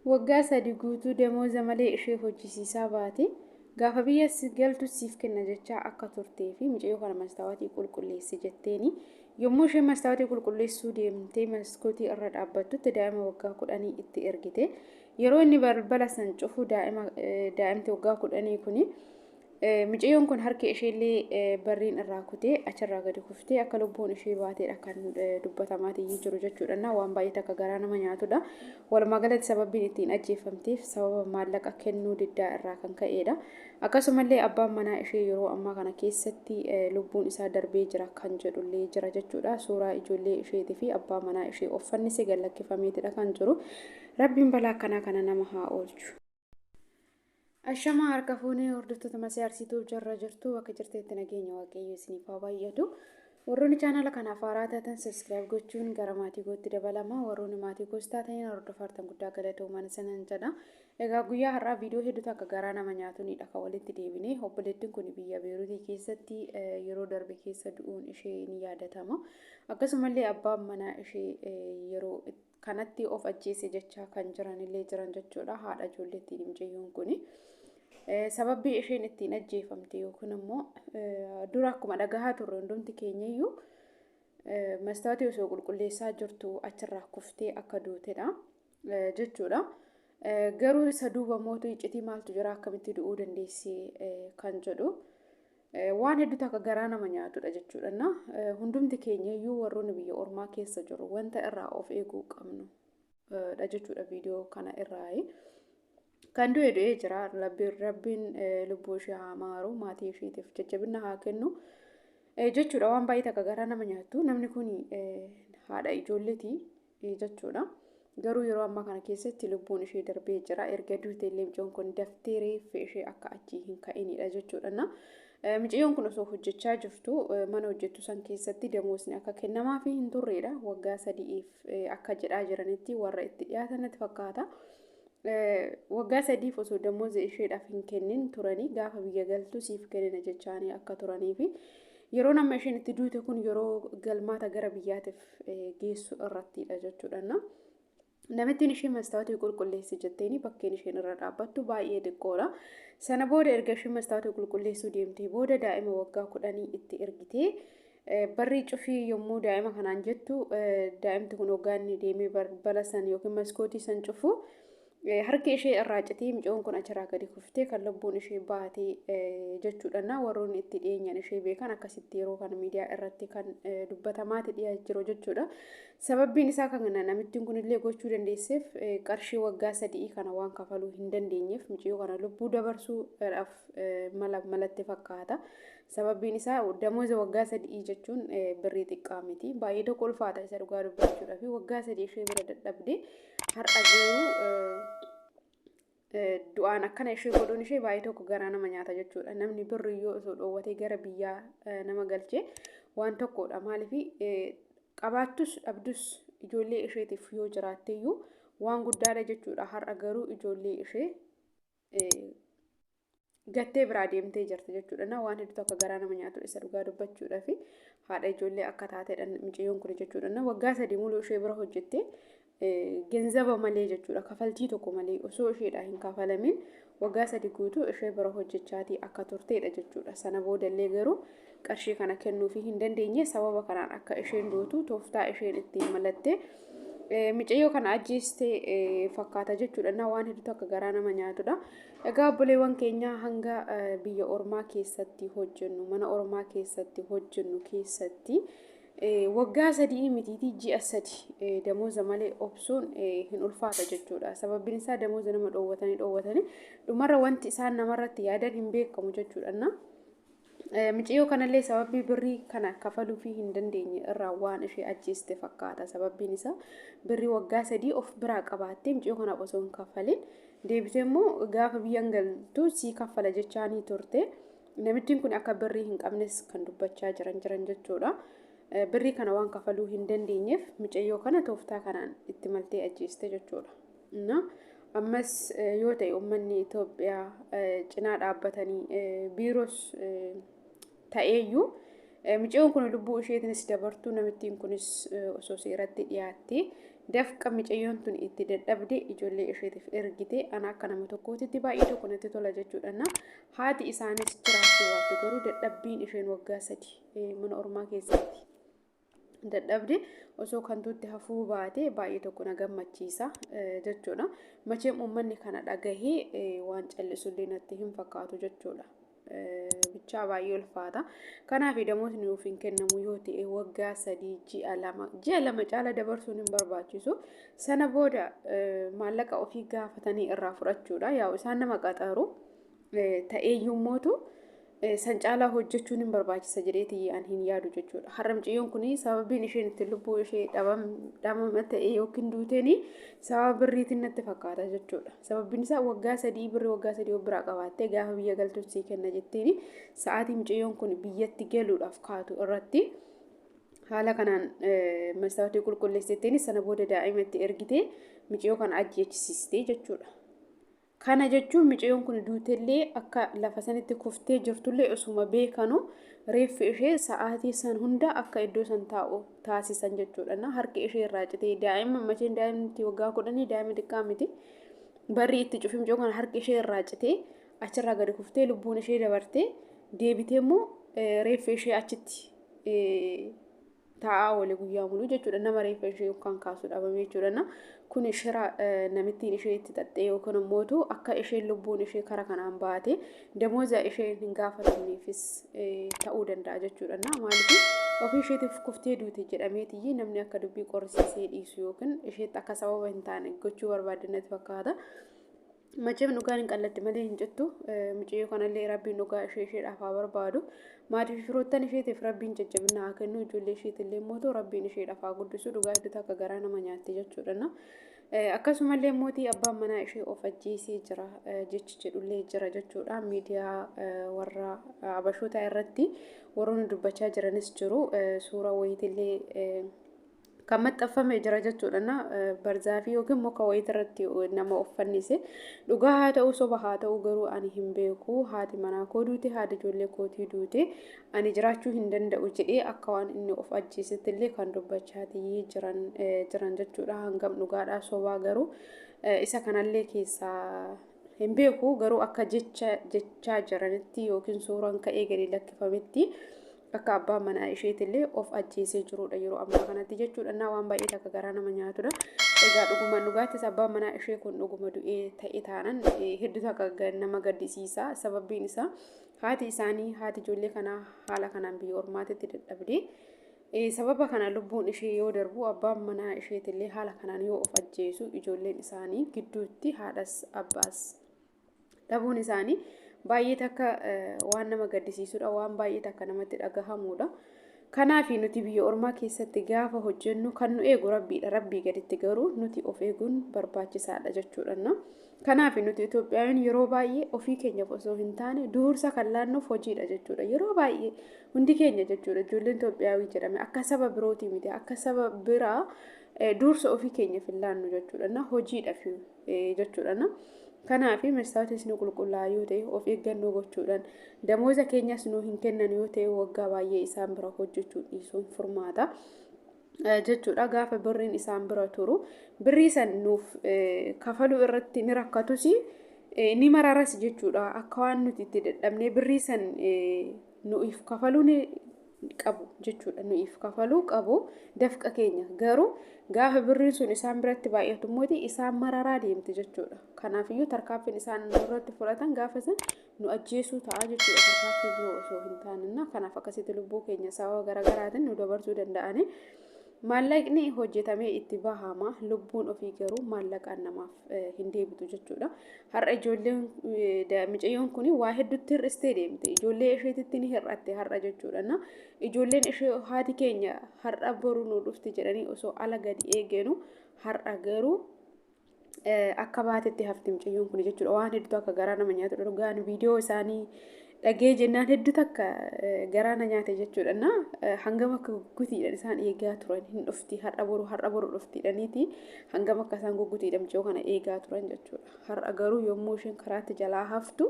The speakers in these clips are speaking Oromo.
Waggaa 3 guutuu damooza malee ishee hojjisiisaa baate. Gaafa biyya galtu siif kenna jechaa akka turtee fi mucayyoo kana mastaawatii qulqulleessi jetteeni. Yommuu isheen mastaawatii qulqulleessuu deemtee maskootii irra dhaabbattutti daa'ima waggaa 10 itti ergite. Yeroo inni balbala san cufu daa'ima daa'imti waggaa 10 kuni Micayyoon kun harki isheellee barriin irraa kutee achirraa gadi kuftee akka lubbuun ishee baateedha kan dubbatamaatii jiru jechuudha. Waan baay'ee takka garaa nama nyaatudha. Walumaa galatti sababbiin ittiin ajjeefamteef sababa maallaqa kennuu diddaa irraa kan ka'eedha. Akkasumallee abbaan manaa ishee yeroo ammaa kana keessatti lubbuun isaa darbee jira kan jedhullee jira jechuudha. Suuraa ijoollee isheetii fi abbaa manaa ishee of fannise gad lakkifameetidha kan jiru. Rabbiin balaa akkanaa kana nama haa oolchu. Ashamaa harka fuunee hordoftoota Masii Arsiituu jarra jirtu bakka jirtetti nageenya waaqayyo isiniif haa baay'atu. Warroonni chaanala kanaaf haaraa taatan subscribe gochuun gara maatii kootti dabalama. Warroonni maatii koos taataniin hordofaartan guddaa galatoomaan isinan jedha. Egaa guyyaa har'aa viidiyoo hedduutu akka garaa nama nyaatunidha kan walitti deebine. Obboleettiin kun biyya Beeruutii keessatti yeroo darbe keessa du'uun ishee ni yaadatama. Akkasumallee abbaan manaa ishee yeroo kanatti of ajjeese jechaa kan jiranillee jiran jechuudha. Haadha ijoolleettiin mucayyoon kuni. Sababbii isheen ittiin ajjeefamte yookiin immoo dura akkuma dhagahaa turre hundumti keenyayyuu mastaawatii osoo qulqulleessaa jirtu achirraa kuftee akka duutedha jechuudha. Garuu isa duuba mootu iccitii maaltu jira akkamitti du'uu dandeessi kan jedhu waan hedduutu akka garaa nama nyaatudha jechuudha. Na hundumti keenya iyyuu warroonni biyya ormaa keessa jiru wanta irraa of eeguu qabnu dha jechuudha viidiyoo kana irraa. Kan du'e du'ee jira. Rabbiin lubbuu ishee haa maaru maatii isheetiif jajjabina haa kennu jechuudha. Waan baay'ee takka garaa nama nyaattu namni kun haadha ijoolleeti. Jechuudha. Garuu yeroo ammaa kana keessatti lubbuun ishee darbee jira. Erga duute illee mucayyoon kun daftee reeffi ishee akka achii hin ka'inidha jechuudha. Na mucayyoon kun osoo hojjechaa jirtu mana hojjettu san keessatti damoosni akka kennamaafii hin turreedha. Waggaa sadi'iif akka jedhaa jiranitti warra itti dhiyaatan natti fakkaata. Waggaa sadiif osoo damooza isheedhaaf hin kennin turanii gaafa biyya galtu siif kennina jechaanii akka turanii fi yeroon amma isheen itti duute kun yeroo galmaata gara biyyaatiif geessu irrattidha jechuudha. Namittiin ishee mastaawotii qulqulleessi jetteeni bakkeen isheen irra dhaabbattu baay'ee xiqqoodha. Sana booda erga isheen mastaawotii qulqulleessuu deemtee booda daa'ima waggaa 10 itti ergitee barrii cufii yommuu daa'ima kanaan jettu daa'imti kun waggaa inni deemee balbala san yookiin maskootii san cufu harki ishee irraa citee mucoon kun achirraa gadi kuftee kan lubbuun ishee baatee jechuudha. Na warroonni itti dhiyeenyaan ishee beekan akkasitti yeroo kana miidiyaa irratti kan dubbatamaati dhiyaa jiru jechuudha. Sababbiin isaa kan kana namittiin kunillee gochuu dandeesseef qarshii waggaa sadii kana waan kafaluu hin dandeenyeef mucayyoo kana lubbuu dabarsuudhaaf mala malatti fakkaata. Sababbiin isaa damooza waggaa sadii jechuun birrii xiqqaa miti. Baay'ee tokko ulfaata isa dhugaa dubbachuudhaaf waggaa sadii ishee bira dadhabde har'a garuu du'aan akkana ishee godhuun ishee baay'ee tokko garaa nama nyaata jechuudha. Namni birrii yoo osoo dhoowwatee gara biyyaa nama galche waan tokkodha. Maaliif qabaattus dhabdus ijoollee isheetiif yoo jiraatteyyuu waan guddaadha jechuudha. Har'a garuu ijoollee ishee gattee biraa deemtee jirti jechuudha. Na waan hedduu akka garaa nama nyaatu isa dhugaa dubbachuudha fi haadha ijoollee akka taateedha mucayyoon kun jechuudha. Na waggaa sadii muluu ishee bira hojjettee genzaba malee jechuudha kafaltii tokko malee osoo isheedhaa hin kafalamin waggaa sadii guutuu ishee bira hojjechaatii akka turteedha jechuudha. Sana boodallee garuu qarshii kana kennuufii hin dandeenye sababa kanaan akka isheen duutu tooftaa isheen ittiin malatte micayyoo kana ajjeeste fakkaata jechuudha. Na waan hedduutu akka garaa nama nyaatudha. Egaa obboleewwan keenya hanga biyya ormaa keessatti hojjennu mana ormaa keessatti hojjennu keessatti waggaa sadii mitiitii ji'a sadi damooza malee obsuun hin ulfaata jechuudha. Sababbiin isaa damooza nama dhoowwatanii dhoowwatanii dhumarra wanti isaan namarratti yaadan hin beekamu jechuudha. Miciyyoo kanallee sababii birrii kana kafaluufii hin dandeenye irraa waan ishee ajjeeste fakkaata. Sababbiin isaa birrii waggaa sadii of biraa qabaattee miciyyoo kanaaf osoo hin kaffalin deebitee immoo gaafa biyyan galtu sii kaffala jechaanii turte. Namittiin kun akka birrii hin qabnes kan dubbachaa jiran jiran jechuudha. Birrii kana waan kafaluu hin dandeenyeef micayyoo kana tooftaa kanaan itti maltee ajjeeste jechuudha. Na ammas yoo ta'e uummanni Itoophiyaa cinaa dhaabbatanii biiroos ta'eeyyuu mucayyoon kun lubbuu isheetiinis dabartuu namittiin kunis osoo seeratti dhiyaattee Dafqa micayyoon tun itti dadhabde ijoollee isheetiif ergite ana akka nama tokkootitti baay'ee tokko natti tola jechuudha. Haati isaanis jiraachuu baattu garuu dadhabbiin isheen waggaa 3 mana ormaa keessatti dadhabde osoo kantuutti hafuu baate baay'ee tokko na gammachiisa jechuudha. Macheem uummanni kana dhagahee waan callisullee natti hin fakkaatu jechuudha. Bichaa baay'ee ulfaata. Kanaaf damoosni nuuf hin kennamu yoo ta'e waggaa 3 ji'a 2 ji'a 2 caala dabarsuun hin barbaachisu. Sana booda maallaqa ofii gaafatanii irraa fudhachuudha. Yaa'u isaan nama qaxaru ta'ee iyyummootu san caalaa hojjechuun hin barbaachisa jedheeti an hin yaadu jechuudha. Har'a mucayyoon kun sababiin isheen itti lubbuu ishee dhabama ta'e yookiin duuteen sababa birriitiin natti fakkaata jechuudha. Sababiin isaa waggaa 3 birrii waggaa 3 of biraa qabaattee gaafa biyya galtu sii kenna jettiin sa'aatii mucayyoon kun biyyatti galuudhaaf kaatu irratti haala kanaan mastaawotii qulqulleessitteen sana booda daa'ima itti ergitee mucayyoo kana ajjeechisiistee jechuudha. Kana jechuun mucayyoon kun duutellee akka lafa sanitti kuftee jirtullee osuma beekanu reeffi ishee sa'aatii san hunda akka iddoo san taa'u taasisan jechuudha. Harki ishee irraa citee daa'ima macheen daa'imti waggaa 10 daa'ima xiqqaa miti. Barri itti cufee mucayyoo kana harki ishee irraa citee achirraa gadi kuftee lubbuun ishee dabartee deebitee immoo reeffi ishee achitti taa'aa oole guyyaa muluu jechuudha. Nama reeffa ishee yookaan kaasu dhabame jechuudha. Kun shira namittiin ishee itti xaxxee yookaan immoo akka isheen lubbuun ishee kara kanaan baate damooza isheen hin gaafatamneefis ta'uu danda'a jechuudha. Maaliif ofii isheetiif kuftee duute jedhameetiyyi namni akka dubbii qorrisiisee dhiisu yookiin isheetti akka sababa hin taane gochuu barbaadde natti fakkaata. Macheem dhugaan hin qallatti malee hin cittu. Mucayyoo kanallee rabbiin dhugaa ishee isheedhaaf haa barbaadu. Maatii fi firoottan isheetiif rabbiin jajjabina haa kennu. Ijoollee isheetillee immoo rabbiin isheedhaaf haa guddisu. Dhugaa hedduu takka garaa nama nyaatti jechuudha. Akkasumallee mootii abbaan manaa ishee of ajjeesee jira jechi jedhullee jira jechuudha. Miidiyaa warra abashootaa irratti warroonni dubbachaa jiranis jiru. Suuraa wayiitillee kan maxxanfamee jira jechuudha. Barzaafii yookiin muka wayii irratti nama of fannise. Dhugaa haa ta'u soba haa ta'u garuu ani hin beeku. Haati manaa koo duute, haati ijoollee kootii duute, ani jiraachuu hin danda'u jedhee akka waan inni of ajjeesetti illee kan dubbachaa jiran jechuudha. Hangam dhugaadhaa sobaa garuu isa kanallee keessaa hin beeku garuu akka jechaa jiranitti yookiin suuraan ka'ee gadi lakkifametti akka abbaa manaa isheetillee of ajjeesee jirudha yeroo ammaa kanatti jechuudha. Naa waan baay'ee takka garaa nama nyaatudha. Egaa dhugumaan dhugaattis abbaan manaa ishee kun dhuguma du'ee ta'e taanan hedduu takka nama gaddisiisa. Sababbiin isaa haati isaanii haati ijoollee kanaa haala kanaan biyya ormaatitti dadhabdee sababa kana lubbuun ishee yoo darbu abbaan manaa isheetillee haala kanaan yoo of ajjeesu ijoolleen isaanii gidduutti haadhas abbaas dhabuun isaanii baay'ee takka waan nama gaddisiisudha, waan baay'ee takka namatti dhagahamudha. Kanaaf nuti biyya ormaa keessatti gaafa hojjennu kan nu eegu rabbiidha. Rabbii gaditti garuu nuti of eeguun barbaachisaadha jechuudha. Kanaaf nuti Itoophiyaan yeroo baay'ee ofii keenyaaf osoo hin taane dursa kan laannuuf hojiidha jechuudha. Yeroo baay'ee hundi keenya jechuudha ijoolleen Itoophiyaawii jedhame akka saba birootii miti akka saba biraa dursa ofii keenyaaf hin laannu jechuudha. Hojiidhaaf jechuudha. Kanaaf mastaawotis nu qulqullaa'aa yoo ta'e of eeggannoo gochuudhaan damooza keenyas nu hin kennan yoo ta'e waggaa baay'ee isaan bira hojjechuu dhiisuun furmaata jechuudha. Gaafa birriin isaan bira turu birrii san nuuf kafaluu irratti ni rakkatus ni mararas jechuudha. Akka waan nuti itti dadhabnee birrii san nuuf kafaluu ni qabu jechuudha. Nuuf kafaluu qabu dafqa keenya garuu gaafa birriin sun isaan biratti baay'atu immoo isaan mararaa deemti jechuudha. Kanaafiyyuu tarkaanfiin isaan nurratti fudhatan gaafa san nu ajjeesuu ta'a jechuudha. Tarkaanfii biroo osoo hin taane kanaaf akkasitti lubbuu keenya sababa garaagaraatiin nu dabarsuu danda'ani. Maallaqni hojjetamee itti bahama lubbuun ofii garuu maallaqaan namaaf hin deebitu jechuudha. Har'a ijoolleen mucayyoon kun waa hedduutti hir'istee deemte. Ijoollee isheetitti ni hir'atte har'a jechuudha. Ijoolleen ishee haati keenya har'a boru nu dhufti jedhanii osoo ala gadi eegenu har'a garuu akka baatetti hafti mucayyoon kun jechuudha. Waan hedduutu akka garaa nama nyaatu dhugaan viidiyoo isaanii dhagee jennaan hedduu takka garaa na nyaate jechuudha. Hangam akka guggutiidhaan isaan eegaa turan hin dhufti har'a boru dhuftiidhaniiti hangam akka isaan guggutiidhaan mucayyoo kana eegaa turan jechuudha. Har'a garuu yommuu isheen karaatti jalaa haftu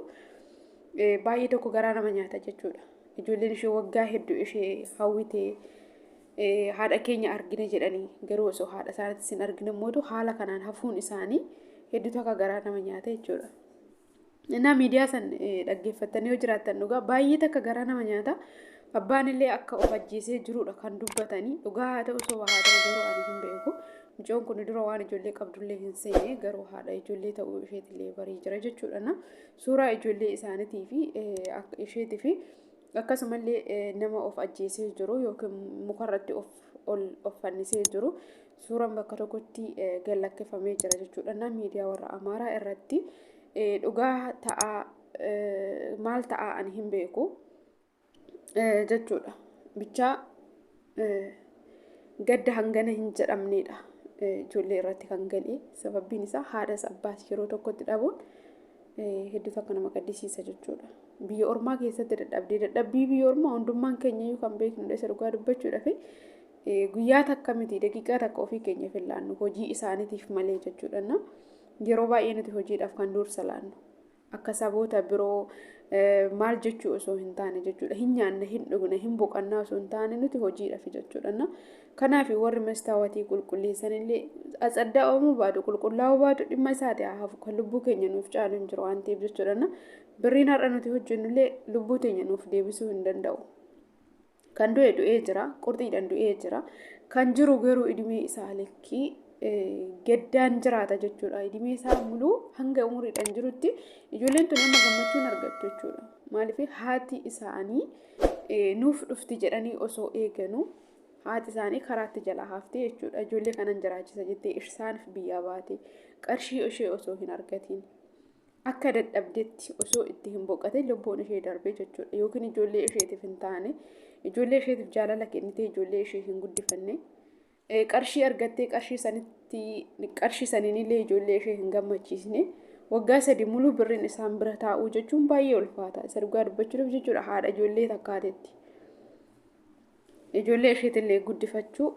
baay'ee tokko garaa nama nyaata jechuudha. Ijoolleen ishee waggaa hedduu ishee hawwitee Haadha keenya argina jedhanii garuu osoo haadha isaaniitis hin argine immoo haala kanaan hafuun isaanii hedduutu akka garaa nama nyaata jechuudha. Innaa miidiyaa san dhaggeeffattanii yoo jiraattan dhugaa baay'ee takka garaa nama nyaata. Abbaan illee akka of ajjeesee jirudha kan dubbatanii dhugaa haa ta'u soba haa ta'u garuu ani hin beeku. Mucoon kun dura waan ijoollee qabdullee hin seene garuu haadha ijoollee ta'uu isheetillee barii jira jechuudha. Suuraa ijoollee isaaniitii fi isheetii fi akkasumallee nama of ajjeesee jiru yookiin mukarratti of ol of fannisee jiru suuraan bakka tokkotti gad lakkifamee jira jechuudha. Miidiyaa warra Amaaraa irratti dhugaa ta'aa maal ta'aa ani hin beeku jechuudha. Bichaa gadda hangana hin jedhamnedha ijoollee irratti kan galee sababbiin isaa haadhas abbaas yeroo tokkotti dhabuun hedduu takka nama gaddisiisa jechuudha. Biyya ormaa keessatti dadhabdee dadhabbii biyya ormaa hundummaan keenya iyyuu kan beeknudha isa dhugaa dubbachuudhaaf guyyaa takka miti daqiiqaa takka ofii keenya fillaannu hojii isaaniitiif malee jechuudha. Yeroo baay'ee nuti hojiidhaaf kan dursa laannu akka saboota biroo maal jechuu osoo hin taane jechuudha. Hin nyaanna, hin dhugne, hin boqannaa osoo hin taane nuti hojiidhaaf jechuudha. Kanaaf warri mastaawatii qulqulleessan illee atsaddaa uumuu baatu qulqullaa'uu baatu dhimma isaati haa hafu kan lubbuu keenya nuuf caalu hin jiru waan ta'eef jechuudha. Birriin har'a nuti hojjennu illee lubbuu teenya nuuf deebisuu hin danda'u. Kan du'e du'ee jira, qurxiidhaan du'ee jira. Kan jiru garuu idimee isaa likkii gaddaan jiraata jechuudha. Idimee isaa muluu hanga umuriidhaan jirutti ijoolleen tun amma gammachuun argattu jechuudha. Maaliif haati isaanii nuuf dhufti jedhanii osoo eeganuu haati isaanii karaatti jalaa haftee jechuudha. Ijoollee kanan jiraachisa jettee isaaniif biyyaa baate qarshii ishee osoo hin argatiin akka dadhabdetti osoo itti hin boqotin lubbuun ishee darbee jechuudha. Yookiin ijoollee isheetiif hin taane ijoollee isheetiif jaalala kennitee ijoollee ishee hin guddifanne qarshii argattee qarshii sanitti qarshii saniinillee ijoollee ishee hin gammachiisne waggaa 3 muluu birriin isaan bira taa'uu jechuun baay'ee ulfaata. Isa dhugaa dubbachuudhaaf jechuudha haadha ijoollee takkaatetti. Ijoollee isheetillee guddifachuu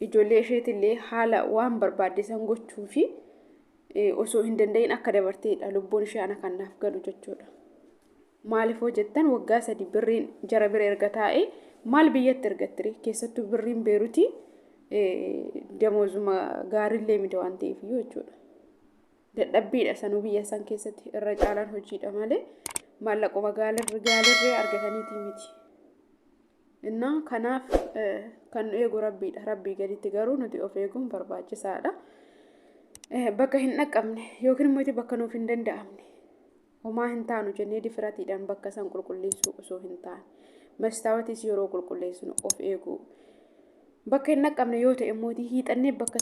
ijoollee isheetillee haala waan barbaadde san gochuu fi osoo hin danda'in akka dabarteedha lubbuun ishee ana kan naaf galu jechuudha. Maaliif hoo jettan waggaa 3 birriin jara bira erga taa'ee maal biyyatti ergattire keessattuu birriin Beerutii damoozuma gaariillee miti waan ta'eef iyyuu jechuudha. Dadhabbiidha sanuu biyya san keessatti irra caalaan hojiidha malee maallaquma gaalirree argataniitii miti. Innaa kanaaf kan nu eegu rabbiidha. Rabbii gaditti garuu nuti of eeguun barbaachisaadha. Bakka hin dhaqqabne yookiin immoo bakka nuuf hin danda'amne homaa hin taanu jennee difiratiidhaan bakka san qulqulleessuu osoo hin taane mastaawatis yeroo qulqulleessinu of eeguu. Bakka hin dhaqqabne yoo ta'e immoo hiixannee bakka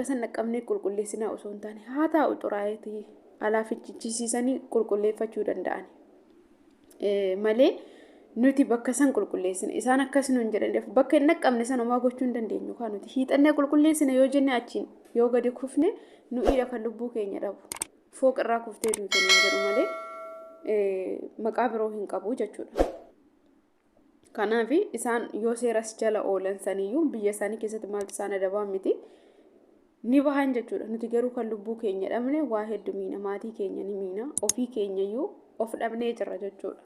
san dhaqqabnee qulqulleessinaa osoo hin taane haa taa'u xuraa'eetii alaa fichichisiisanii qulqulleeffachuu danda'an. Malee nuti bakka san qulqulleessina isaan akkas nuun jedhaniif bakka hin dhaqqabne san homaa gochuu hin dandeenyu kaa nuti hiixannee qulqulleessina yoo jenne achiin yoo gadi kufne nu'iidha kan lubbuu keenya dhabu fooq irraa kuftee duute nuun jedhu malee maqaa biroo hin qabu jechuudha. Kanaaf isaan yoo seeras jala oolan saniyyuu biyya isaanii keessatti maaltu isaan adabaa miti ni bahan jechuudha. Nuti garuu kan lubbuu keenya dhabne waa hedduu miina maatii keenya ni miina ofii keenyayyuu of dhabnee jirra jechuudha.